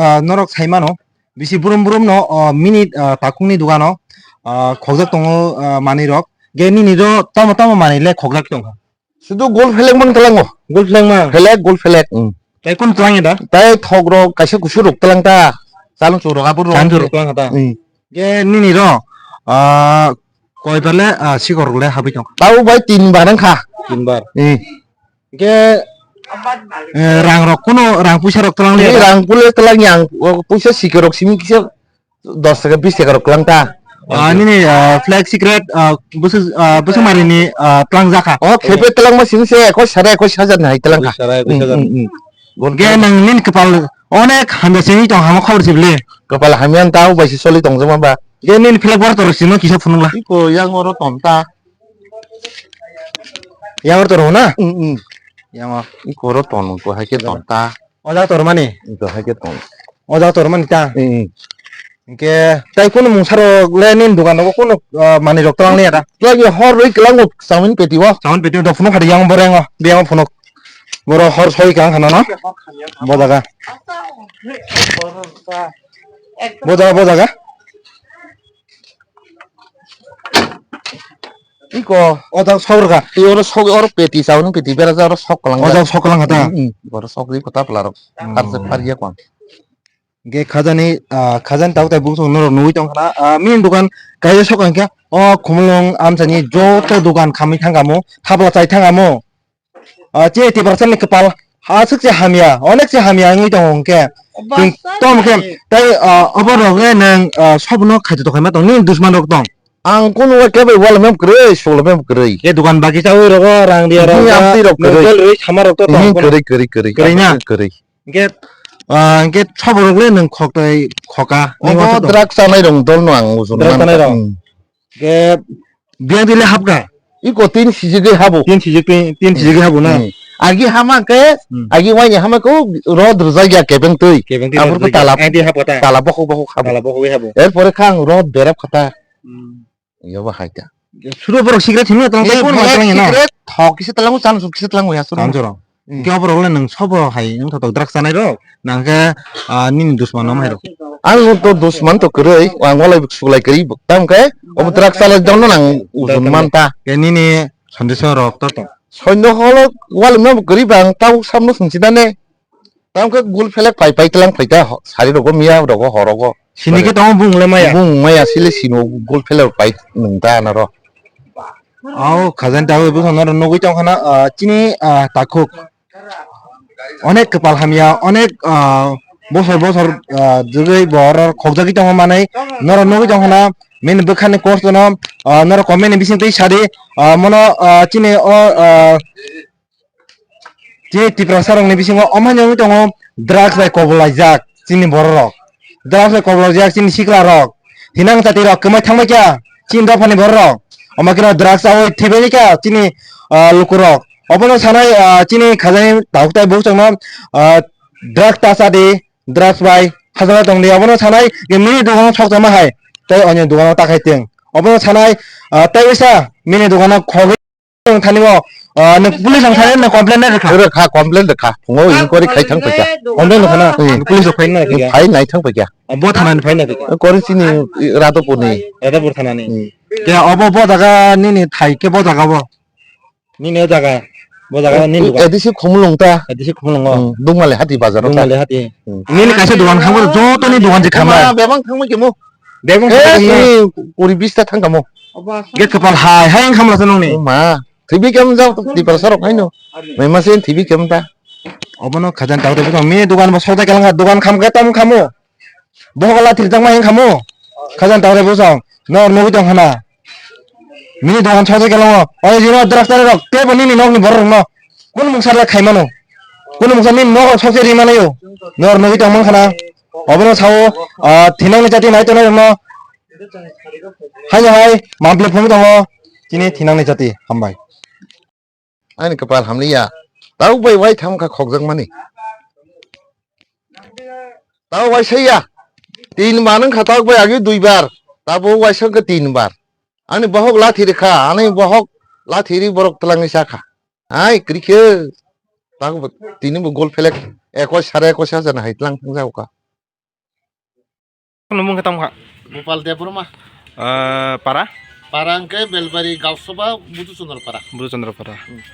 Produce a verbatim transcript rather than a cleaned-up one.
Ah, norok sai mano, bisi brum brum no, ah, mini, ah, takhukni dogano, ah, khokjak tongo, ah, manwi rok. Ge nini ro tamo tamo manwi le khokjak tongkha? Sudu gol phelek mang tlango. Gol phelek mang? Phelek, gol phelek, mm. Tai kun tlang da? Tai thok rok kaisa kusur rok tlang ta. Chalon chuk rok abur rok. Chalon chuk rok tlang ta? Mm. Ge nini ro, ah, koi bar le, ah, sikor rok le habwi tong? Tau bai tin bar wng kha. Tin bar. Mm. Ge, eh, rang rok kuno rang puisa rok tlang le? Rang pule tlang yang, o puisa sikor rok simi kisa dos taka bis taka rok klang ta. Ah, nini, ah, flag secret, ah, busu, ah, busu mari ni, ah, tlang jakha. O, khepe tlang ma sini se, ekoi sara ekoi hajar ni hai tlang kha. Ekoi sara ekoi hajar. Mm, mm, mm. Ge nang nini kepal onek hamya sini tong hamo khobor sibli. Kepal hamya ta o bai si soli tong jama ba. Ge nini flag bor tor sino kisa phunung la. Iko yang oro ton ta. Yang oro tor na? Mm, mm. Yang o. Iko oro ton ko hai ke ton ta. O jaga tor mani? Iko hai ke ton. O jaga tor mani ta? Mm, mm. Hingke tai kunu mungsa rok le nini dogan rogo kunu, ah, manwi rok twlang liya da? Twlang ya hor rwi kwlango chowmin peti o. Chowmin peti o dophuno phadi yang boreng o, biyang o phunuk. Boro hor soi kang khana no? Bo jaga. Bo jaga, bo jaga. Iko. O jaga sok rwkha. Tei oro sok, oro peti chowmin peti bera ja oro sok kwlang. O jaga sok kwlang kha ta? Mm, mm. Oro sok rwi kota pwla rok. Mm. Har se phar ya kon. Hingke khajani, ah, khajani tabuk tai bukhuk norok nugwi tongkha na, ah, mini dogan kaisa sokang khe o Khumulwng amchaini joto dogan khamwi thangkha mo, thapla chai thangkha mo. Ah, che Tiprasani kwpal aswk se hamya, onek se hamya wngwi tongo hwnkhe. Chwng tom khe tei, ah, obo rok le nwng, ah, sobono khaito tokhaima tong, nini dusman rok tong. Ang kunu wa khe bai wal mem kwrwi, sula mem kwrwi. Khe dogan bagi chawi rogo rang dia rok. Bini amtwi rok kwrwi. Nokol rwi sama rok to tong. Kwrwi, kwrwi, kwrwi. Kwrwi na? Kwrwi. Hingke, ah, hingke soborok le nwng khok tai khoka. Obo drug chanai rok dol no ang ujung. Drug chanai rok. Hmm. Hingke biyang twi le hapkha? Iko tin sijigwi habo. Tin sijigwi, tin sijigwi habo na? Hmm. Agi hama khe, hmm, agi waini hama khe rod rwjak ya kebeng twi. Kebeng twi rod rwjak ya. Aboni twi talab, ang twi hapkha ta? Talab bokhok bokhok habo. Talab bokhok wi habo. Erpore kha ang rod berap kha ta. Hmm. Yobo hai ta. Suro borok cigarette himya tong tei phone ma tong na. Cigarette thok kisa talango, chan suk kisa talango ya suro. Chan suro. Hmm. Hingke oborok le nwng sobo hai wng thok thok drugs chanai rok. Nang khe, ah, nini dusman no hai rok. Ang to dusman to kwrwi, ang walai suklai kwrwi tam khe obo drugs chalai dong no nang ujun man ta. Ke nini sandesyo rok to tong. Soino holo walai no kwrwi bang tau samno sungsi dane. Tamo khe gul phelek pai pai tlang phai ta, ho-, sari rogo miya rogo horogo. Sini khe tamo bung le maya. Bung maya sile sino gul phelek pai nung ta naro. Au, khajani tawi bwsano nugwi tongkha na, ah, chini, ah, takhuk. Onek kwpal hamya, onek, ah, bosor bosor, ah, jugui bo oro khokjagwi tongma manwi norok nugwi tongkha na, mini bwkhani course no, ah, norok comment ni bising twi sadi, ah, mono, ah, chini o, ah, Chini Tiprasa rokni bisingo omo wngwi tongo, drugs bai kobolaijak chini bororok, drugs bai kobolaijak chini sikla rok, thinang chati rok kwmai thangbai kha chini dophani bororok, omo kheno drugs chawi thwibai kha chini, ah, lukurok. Obono sanai, ah, chini khajani takhuk tai bukhuk chwngno, ah, drugs ta cha di, drugs bai hajala tong di, obono sanai nini dogano sok tongma hai tei onyo dogano ta khai teng, obono sanai, ah, tei waisa nini dogano khogwi. Ang thani o, ah, nwng police ang thani nwng complaint nai rwkha? Rwkha, complaint rwkha. Phungo inquiry khai thang paikha. Complaint rwkha na? Hmm. Police rok phai nai rwkha? Phai nai thang paikha. Ah, bo thana ni phai nai rwkha? Kori chini Radhapur ni. Radhapur thana ni. Hmm. Ke obo bo jaga nini thai ke bo jaga bo? Nini o jaga. Bo jaga nini dukan? A D C Khumulwng ta. A D C Khumulwng o. Hmm. Dungmali hati bazar o ta. Dungmali hati. Hmm. Nini kaisa dukan khamkha, joto ni dukan je khamkha. Bebang thangma kemo. Bebang thangma kemo. Kuri bis ta thang kamo. Ge kwpal hai, hai wng khamla sa nongni. O ma, thwibi khe wng jak Tiprasa rok haino. Mai ma se thwibi khe wng ta. Obono khajan tawre bwsong, mini dogan bo sokjak khe langkha, dogan kham khe tamo khamo. Bohok la thirjakma hing khamo. Khajan tawre bwsong, nor nugwi tong khana. Mini dogan sokjak khe lango. Oi jino drugs tare rok, tebo nini nokni borok rokno. Kunu mungsa le khaimano. Kunu mungsa nini nok rok sokse rimanayo. Nor nugwi tong man khana. Obono sao, ah, thinangni chati nai tongnai rokno. Haino hai, mampli phung tongo, chini thinangni chati, hambai. Ani kwpal hamliya, tau bai wai tham kha khokjakmani. Tau wai saiya, tin bar wngkha tau bai agi dui bar, tabo wai sangkha tin bar. Ani bohok lathi rikha, ani bohok lathi ri borok twlangwi sakha. Hai, kwrwi khe, tabo tini bo gol phelek, ekoi sare ekoi hajar hai twlang thang jago kha. Nwng mung khe tamo kha? Gopal Debbarma. Ah, para? Para hwnkhe Belbari Gausaba Budu Chandra para. Budu Chandra para. Hmm.